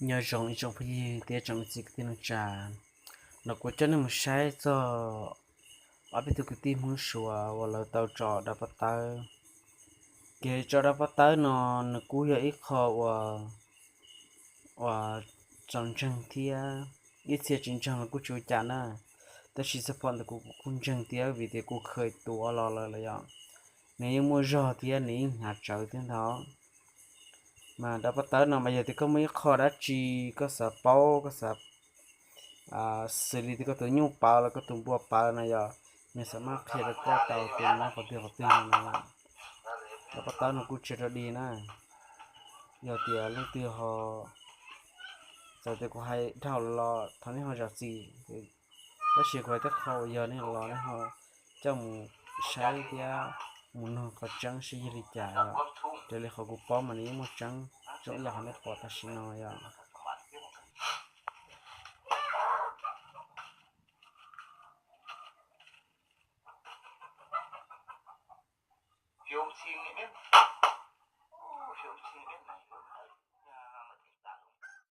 Nyob zoo ib tsoom phooj ywg thiab tsoom niam txiv kwv tij neej tsa, no kuv coj nej mus saib txog ob peb tug kwv tij Hmoob Suav uas lawv tau tso dab paj tawb. Kev tso dab paj tawb no nws kuj yog ib qho uas, uas txaus ntseeg thiab ib txhia tsis ntseeg los kuj tsis ua cas na. Tab sis xab phom ntawm kuv kuv kuj ntseeg thiab vim tias kuv khaws tuav los lawm los yog nws yeej muaj zog thiab nws yeej hnyav tsawv thiab ntag. Mas dab paj tawb no mas yog tias koj muaj ib qho dab tsi koj xav paub, koj xav xws li tias koj tus nyuj pawv los koj tus npua pawv no yog nws xav maj qhia rau koj tau tias nws nyob qhov twg qhov twg no na. Dab paj tawb no kuj tsis rau dig na. Yog tias leej twg ho, txawm tias kuv hais dhau los thov nej ho zam txim, tab sis kuv hais tej qho uas yog nej los nej ho coj mus saib thiab mus nug qhov tseeb seb yog li cas yom. Raws li qhov kuv paub mas nws yeej muaj tseeb zoo ib yam qhov nej pom tam sim no yom.